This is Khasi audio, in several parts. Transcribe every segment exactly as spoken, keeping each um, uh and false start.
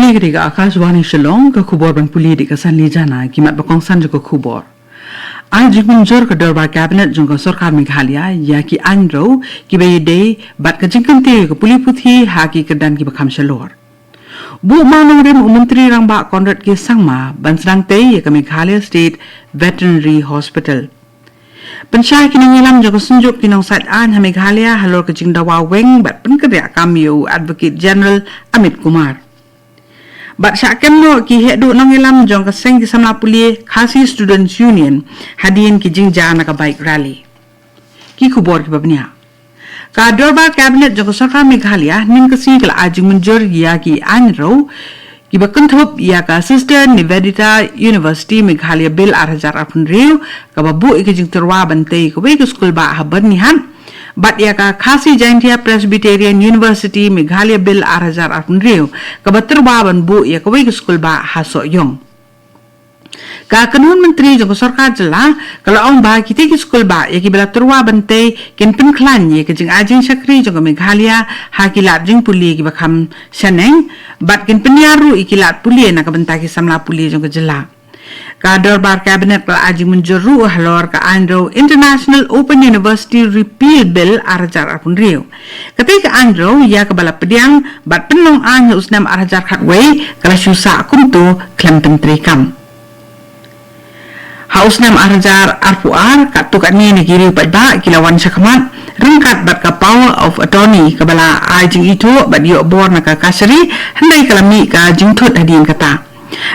Ka dei ka Akashvani Shillong, ka khubor ban pule da ka Sanli Jana, ki mat ba kongsan jong ka khubor. Ai jingmynjur ka dorbar cabinet jong ka sorkar Meghalaya ïa ki aiñ rew kiba ïadei bad ka jingkyntiew ïa ka pule puthi ha ki kyrdan kiba kham shalor. Buh mawnongrim u Myntri Rangbah Conrad K Sangma ban sdang tei ïa ka Meghalaya State Veterinary Hospital. Pynshai ki nongïalam jong ka Synjuk ki Nongsaid Aiñ ha Meghalaya halor ka jingdawa weng bad pynkynriah kam ïa u Advocate General Amit Kumar. Bad shah kem noh ki heh duh nongïalam jong ka seng ki samla pule Khasi Students Union hadien ki jingjia na ka bike rally. Ki khubor kiba bniah. Ka dorbar cabinet jong ka sorkar Meghalaya hynnin ka sngi ka la ai jingmynjur ïa ki aiñ rew kiba kynthup ïa ka Sister Nivedita University Meghalaya Bill ar hajar arphew hynriew, kaba buh ïa ka jingtyrwa ban tei kawei ka skul bah ha Byrnihat, bad ïa ka Khasi Jaintia Presbyterian University Meghalaya Bill ar hajar arphew hynriew, kaba tyrwa ban buh ïa kawei ka skul bah ha Sohiong. Ka kynhun myntri jong ka sorkar jylla ka la ong ba kitei ki skul bah ïa kiba la tyrwa ban tei kin pynkhlaiñ ïa ka jingai jingshakri jong ka Meghalaya ha ki lad jingpule kiba kham shaneng, bad kin pynïar ruh ïa ki lad pule na ka bynta ki samla pule jong ka jylla. Ka dorbar cabinet ka la ai jingmynjur ruh halor ka aiñ rew International Open University Repeal Bill ar hajar arphew hynriew. Katei ka aiñ rew ïa kaba la pdiang bad pynlong aiñ ha u snem ar hajar khatwei ka la shu sah kumto khlem pyntreikam. Ha u snem ar hajar arphew ar, katto katne na ki riew paidbah ki la wan shakhmat ryngkat bad ka power of attorney kaba la ai jingithuh bad ïoh bor na ka kashari, hynrei ka la mih ka jingthut hadien kata.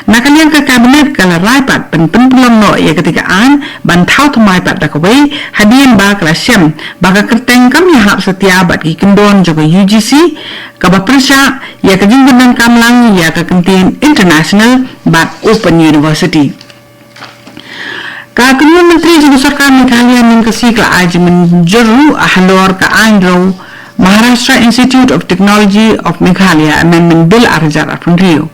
Na ka liang ka cabinet ka la rai pat ban pynpynlong noh ïa katei ka aiñ ban thaw thymmai pat da kawei, hadien ba ka la shem ba ka kyrteng kam ïahap satia bad ki kyndon jong ka U G C, kaba pyrshah ïa ka jingpyndonkam lang ïa ka kyntien international bad open university. Ka kynhun myntri jong ka sorkar Meghalaya hynnin ka sngi ka la ai jingmynjur ruh halor ka aiñ rew Maharashtra Institute of Technology of Meghalaya Amendment Bill ar hajar arphew hynriew.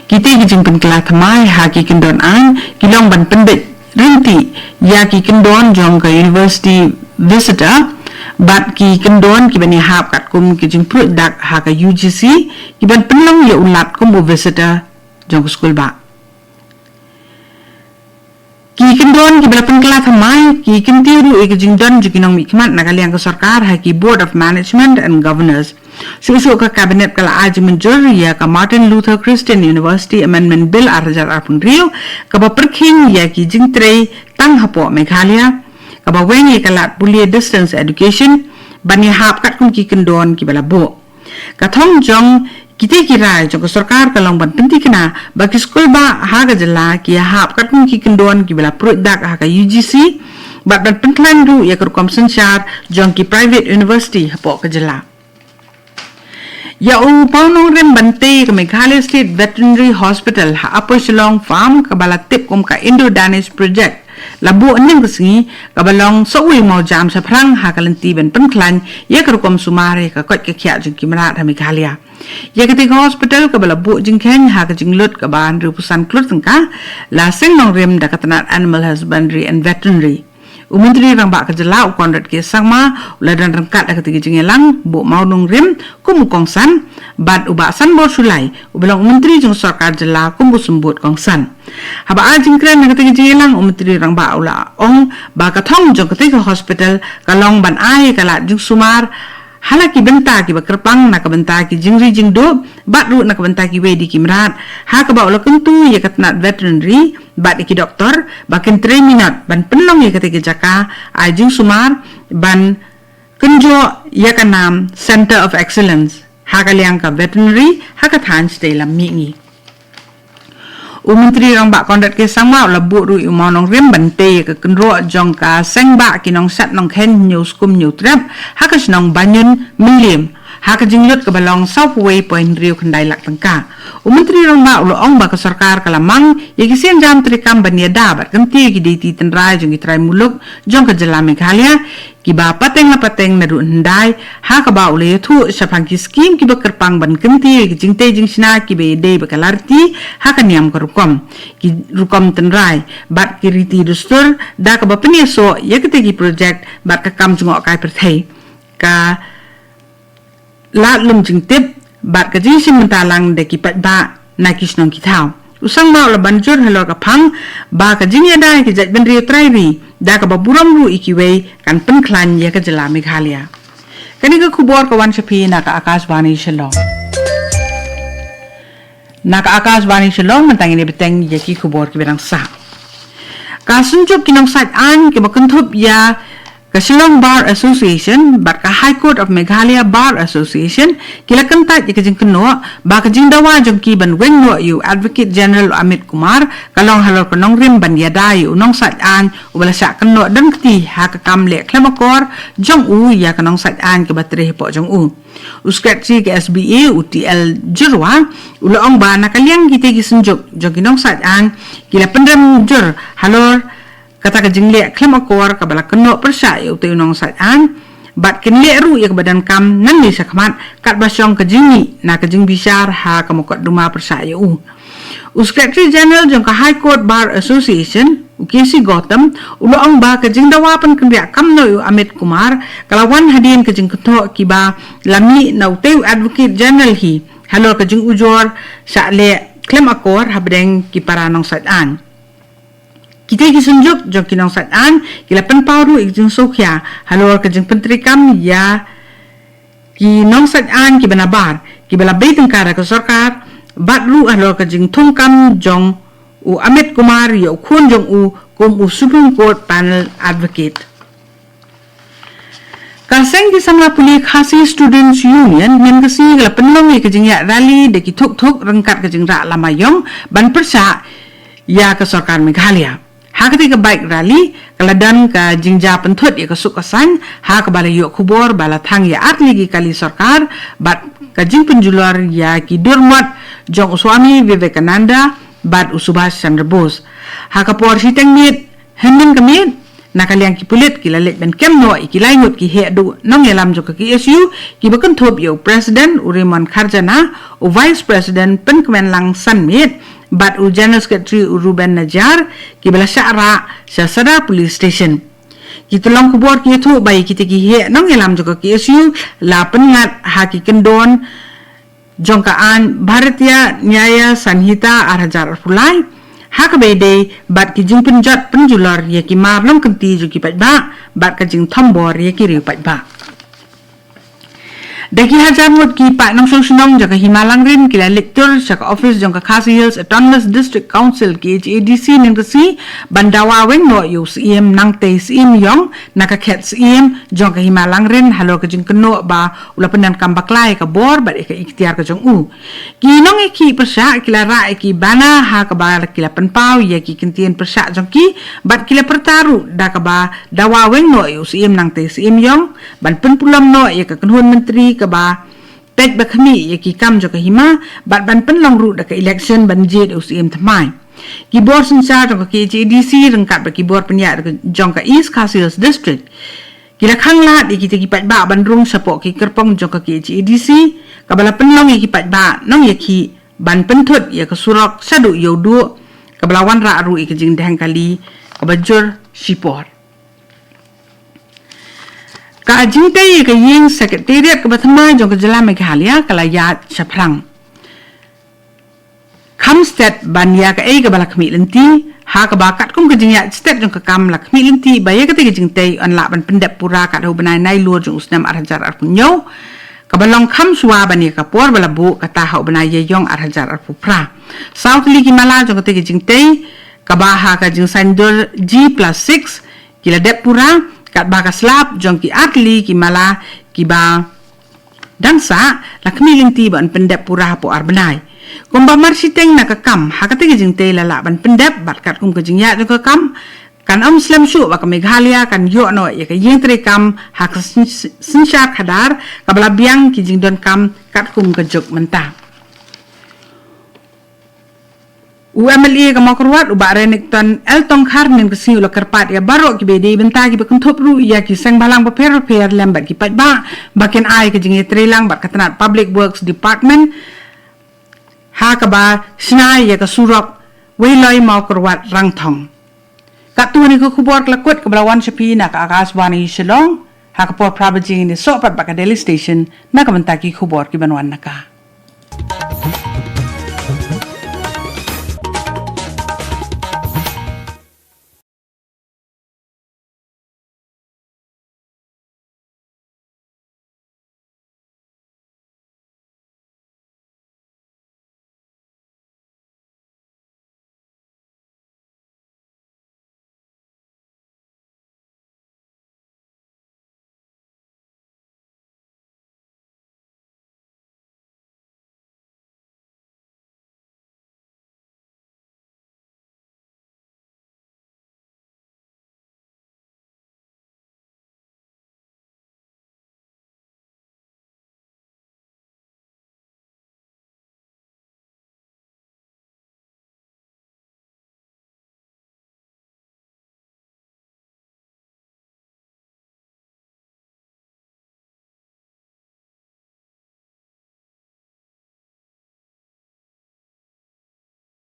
Kitei ki jingpynkylla thymmai ha ki kyndon aiñ ki long ban pynbeit ryntih ïa ki kyndon jong ka University Visitor bad ki kyndon kiban ïahap katkum ki jingpruid dak ha ka U G C kiban pynlong ïa u lad kum u visitor jong ka skul bah. Ki kyndon kiba la pynkylla thymmai ki kyntiew ruh ïa ka jingdon jong ki nongmihkhmat na ka liang ka sorkar ha ki Board of Management and Governors. Shuh shuh ka cabinet ka la ai jingmynjur ïa ka Martin Luther Christian University Amendment Bill ar hajar arphew hynriew, kaba pyrkhing ïa ki jingtrei tang hapoh Meghalaya, kaba weng ïa ka lad pule distance education ban ïahap katkum ki kyndon kiba la buh. Ka thong jong kitei ki rai jong ka sorkar ka long ban pynthikna ba ki skul bah ha ka jylla ki ïahap katkum ki kyndon kiba la pruid dak ha ka U G C bad ban pynkhlaiñ ruh ïa ka rukom synshar jong ki private university hapoh ka jylla. Ïa u mawnongrim ban tei ka Meghalaya State Veterinary Hospital ha Upper Shillong Farm kaba la tip kum ka Indo-Danish Project la buh hynnin ka sngi, kaba long sa uwei u mawjam shaphrang ha ka lynti ban pynkhlaiñ ïa ka rukom sumar ïa ka koit ka khiah jong ki mrad ha Meghalaya. Ïa katei ka hospital kaba la buh jingkheiñ ha ka jinglut kaba hynriewphew san klur tyngka, la seng nongrim da ka tnat Animal Husbandry and Veterinary. U Myntri Rangbah ka jylla u Conrad K Sangma u la don ryngkat ha katei ka jingïalang buh mawnongrim kum u kongsan, bad u Bah Sanbor Shullai uba long u myntri jong sorkar jylla kum u symbud kongsan. Haba ai jingkren ha katei ka jingïalang, u Myntri Rangbah u la ong ba ka thong jong katei ka hospital ka long ban ai ka lad jingsumar ha la ki bynta kiba kyrpang, na ka bynta ki jingri jingdup bad ruh na ka bynta kiwei de ki mrad, ha kaba u la kyntu ïa ka tnat veterinary bad ïa ki doktor ba kin trei minot ban pynlong ïa katei ka jaka ai jingsumar ban kynjoh ïa ka nam Centre of Excellence ha ka liang ka veterinary ha ka thaiñ shatei lam mihngi. U Myntri Rangbah Conrad K Sangma u la buh ruh ïa u mawnongrim ban tei ïa ka kynroh jong ka seng bah ki nongshad nongkheiñ hynñiew skum hynñiew trep ha ka shnong Banyun Mylliem ha ka jinglut kaba long sawphew wei point hynriew khyndai lak tyngka. U Myntri Rangbah u la ong ba ka sorkar ka la mang ïa ki sienjam treikam ban ïada bad kyntiew ïa ki deiti tynrai jong ki trai muluk jong ka jylla Meghalaya, kiba pateng la pateng naduh hyndai, ha kaba u la ïathuh shaphang ki skim kiba kyrpang ban kyntiew ïa ki jingtei jingshna kiba ïadei bad ka lariti ha ka niam ka rukom, ki rukom tynrai bad ki riti dustur, da kaba pynïasoh ïa kitei ki projek bad ka kam jngohkai pyrthei, ka lad lum jingtip bad ka jingshim bynta lang da ki paidbah na ki shnong ki thaw. U Sangma u la ban jur halor ka phang ba ka jingïada ïa ki jaitbynriew trai ri da kaba burom ruh ïa kiwei kan pynkhlaiñ ïa ka jylla Meghalaya. Kane ka khubor ka wan sha phi na ka Akashvani Shillong. Na ka Akashvani Shillong mynta ngin ïa bteng ïa ki khubor kiba dang sah. Ka Synjuk ki Nongsait Aiñ kiba kynthup ïa ka Shillong Bar Association bad ka High Court of Meghalaya Bar Association ki la kyntait ïa ka jingkynnoh ba ka jingdawa jong ki ban weng noh ïa u Advocate General Amit Kumar ka long halor ka nongrim ban ïada ïa u nongsait aiñ uba la shah kynnoh don kti ha ka kam leh khlem akor jong u ïa ka nongsait aiñ kaba trei hapoh jong u. U Secretary ka S B A, u T L Jyrwa, u la ong ba na ka liang kitei ki synjuk jong ki nongsait aiñ ki la pynrem jur halor kata ka jingleh khlem akor kaba la kynnoh pyrshah ïa utei u nongsait aiñ bad kin leh ruh ïa kaba donkam nangne shakhmat katba shong ka jingmih na ka jingbishar ha ka mukotduma pyrshah ïa u. U Secretary General jong ka High Court Bar Association, u K C Gautam, u la ong ba ka jingdawa pynkynriah kam noh ïa u Amit Kumar ka la wan hadien ka jingkynthoh kiba la mih na utei u Advocate General hi halor ka jingujor shah leh khlem akor hapdeng ki para nongsait aiñ. Kitei ki synjuk jong ki nongsait aiñ ki la pynpaw ruh ïa ka jingsngewkhia halor ka jingpyntreikam ïa ki nongsait aiñ kiba nabar kiba la bei tyngka da ka sorkar bad ruh halor ka jingthungkam jong u Amit Kumar ïa u khun jong u kum u Supreme Court Panel Advocate. Ka seng ki samla pule Khasi Students Union mynta ka sngi ka la pynlong ïa ka jingïaid rally da ki thuk thuk ryngkat ka jingrah lama ïong ban pyrshah ïa ka sorkar Meghalaya. Ha katei ka bike rally ka la don ka jingjia pynthut ïa ka suk ka saiñ ha kaba la ïoh khubor ba la thang ïa artylli ki kali sorkar bad ka jingpynjulor ïa ki durmot jong u Swami Vivekananda bad u Subhash Chandra Bose. Ha ka por shiteng miet hynnin ka miet na ka liang ki pulit ki la leit ban kem noh ïa ki lai ngut ki heh duh nongïalam jong ka K S U kiba kynthup ïa u President u Raymond Kharjana, u Vice President Pynkmenlang Sanmiet bad u General Secretary u Ruben Najiar kiba la shah rah sha Sadar Police Station. Ki tyllong khubor ki ïathuh ba ïa kitei ki heh nongïalam jong ka K S U la pynngat ha ki kyndon jong ka aiñ Bharatiya Nyaya Sanhita ar hajar arphew lai ha kaba ïadei bad ki jingpynjot pynjulor ïa ki mar nongkynti jong ki paidbah bad ka jingthombor ïa ki riew paidbah. Da ki hajar ngut ki paid nongshong shnong jong ka Hima Langrin ki la leit tur sha ka ophis jong ka Khasi Hills Autonomous District Council, K H A D C, mynta ka sngi ban dawa weng noh ïa u Syiem Nangtei Syiem Ïong na ka khet Syiem jong ka Hima Langrin halor ka jingkynnoh ba u la pyndonkam bakla ïa ka bor bad ïa ka iktiar ka jong u. Ki nongïakhih pyrshah ki la rah ïa ki bana ha kaba ki la pynpaw ïa ki kyntien pyrshah jong ki bad ki la pyrta ruh da kaba dawa weng noh ïa u Syiem Nangtei Syiem Ïong ban pynpulom noh ïa ka kynhun myntri kaba peit ba khmih ïa ki kam jong ka hima bad ban pynlong ruh da ka election ban jied ïa u Syiem thymmai. Ki bor synshar jong ka K H A D C ryngkat bad ki bor pynïaid jong ka East Khasi Hills District ki la khang lad ïa kitei ki paidbah ban rung shapoh ki kyrpong jong ka K H A D C kaba la pynlong ïa ki paidbah nongïakhih ban pynthut ïa ka surok shaduh ïa u duh kaba la wanrah ruh ïa ka jingdheng kali kaba jur shipor. Ka jingtei ïa ka ïing Secretariat kaba thymmai jong ka jylla Meghalaya ka la ïaid shaphrang. Kham stet ban ïa kaei kaba la khmih lynti ha kaba katkum ka jingïaid stet jong ka kam la khmih lynti ba ïa katei ka jingtei yn lah ban pyndep pura kat ha u bnai Nailur jong u snem ar hajar arphew hynñiew kaba long kham shuwa ban ïa ka por ba la buh kata ha u bnai Ïaïong ar hajar arphew phra. Saw tylli ki mala jong katei ka jingtei kaba ha ka jingsaiñdur G plus six ki la dep pura katba ka slap jong ki artylli ki mala kiba dang sah la khmih lynti ban pyndep pura hapoh ar bnai. Kumba mar shiteng na ka kam ha katei ka jingtei la lah ban pyndep bad katkum ka jingïaid jong ka kam kan ym slem shuh ba ka Meghalaya kan ïoh noh ïa ka ïing treikam ha ka syn-, synshar khadar kaba la biang ki jingdonkam katkum ka juk mynta. U M L A ka Mawkyrwat u Bah Renikton L Tongkhar mynta ka sngi u la kyrpad ïa baroh kiba dei bynta kiba kynthup ruh ïa ki seng bhalang bapher bapher lem bad ki paidbah ba kin ai ka jingïatreilang bad ka tnat Public Works Department ha kaba shna ïa ka surok Weiloi Mawkyrwat Rangthong. Katto kane ka khubor ka la kut kaba la wan sha phi na ka Akashvani Shillong. Ha ka por phra baje ngin ïasoh pat bad ka Delhi Station na ka bynta ki khubor kiban wan na ka.